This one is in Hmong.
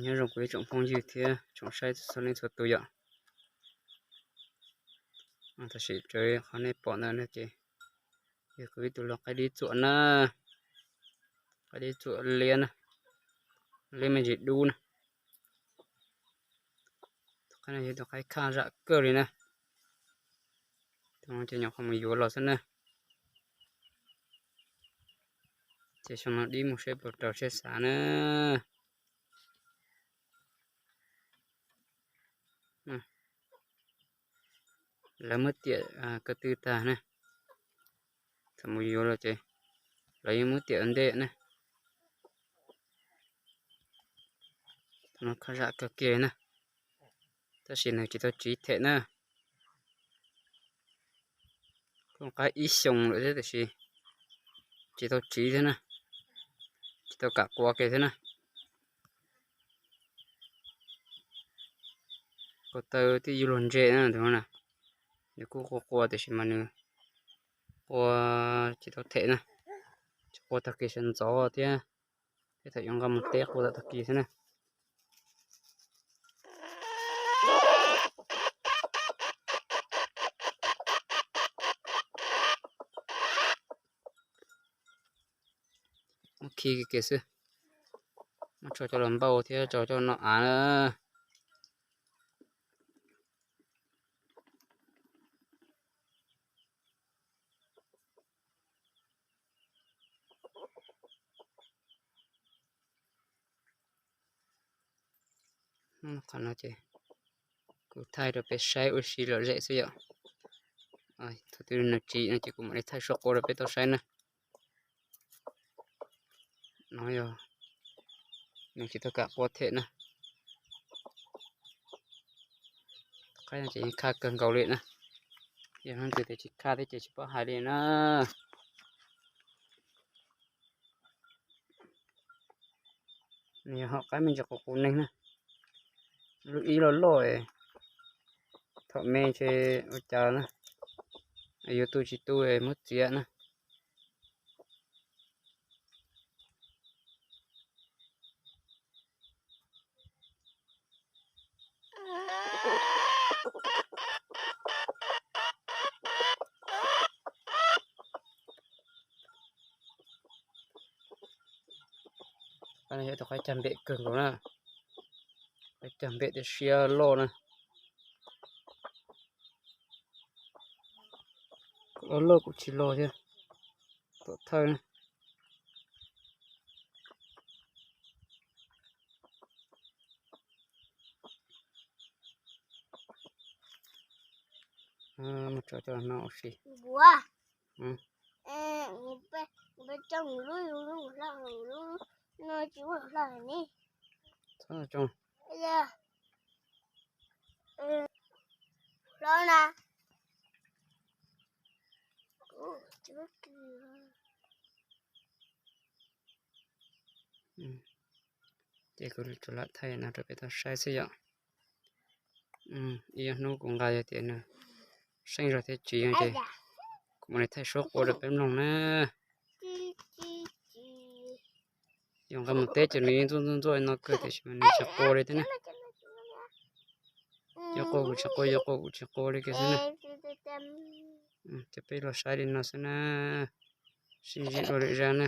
Nyob zoo kuv ib tsoom phooj ywg thiab tsoom saib txhua leej txhua tus yom. Tam sim raws qhov nej pom ntawd no ces yog kuv ib tug lau qaib dib txuam na, qaib dib txuam liab na, liab me ntsis dub na. Tus qaib no yog tus qaib khaj zam kawg li na. Tus no ces nyuam qhuav mus yuav los xwb na. Ces xyoo no dib mus seb puas raug siab xav na. Lawv muab tiam ko tw tag na. Thaum mus yuav los ces lawv yeej muab tiam ua ntej na. Tus no khaj zam kawg kiag na, tab sis nws tsis tau tsiv them na. Kuj qaib ib xyoos lawm thiab tiam sis tsis tau tsiv thiab na, tsis tau kam qua kiag thiab na. Ko taw twb yuav luag ntse na tus no na. Nws kuj qua qua tiam sis mas nws qua tsis tau them na, tsis qua tag kis sawv ntxov thiab, thiab thaum yuav nqa mus teb qua tag kis xwb na. Muab khi kiag xwb, muab tso coj los npau thiab tso coj noj av na. Qhov no ces kuv thaij rau peb saib ua si lom zem xwb yom. Thaum twg nws tsiv no ces kuv mam li thaij suab qua rau peb tau saib na. No yog nws tsis tau kam qua them na. Qaib no ces yeej khaj kawg nkaus li na. Yog leej twg tias tsis khaj thiab ces tsis paub hais li na. Nws yog hom qaib me ntsis qus qus neeg na. Lub ib loj loj, thaum me ntshe ua cas na, yuav tu tsis tu muab txiav na. Tus qaib cag npem kawg nkaus na, qaib cag npem tias siab loj na. Kuv loj loj kuv tsis los thiab, tom thawj na. Mus tso coj los noj ua si. Txhob tso. Ces kuv tsuas lam thaij no rau peb tau saib xwb yom. Ib ob hnub kuv nqa yog tias nws seej zog thiab tsiv ces kuv mam li thaij suab qua rau peb mloog na. Yuav nqa mus teb ces nws yeej ntxuaj ntxuaj ntxuaj no kawg tiam sis mas nws tsis qua li thiab na. Yuav qua kuv tsis qua, yuav qua kuv tsis qua li kiag xwb na. Ces peb los saib li no xwb na. Sib ntsib dua lwm zaj na.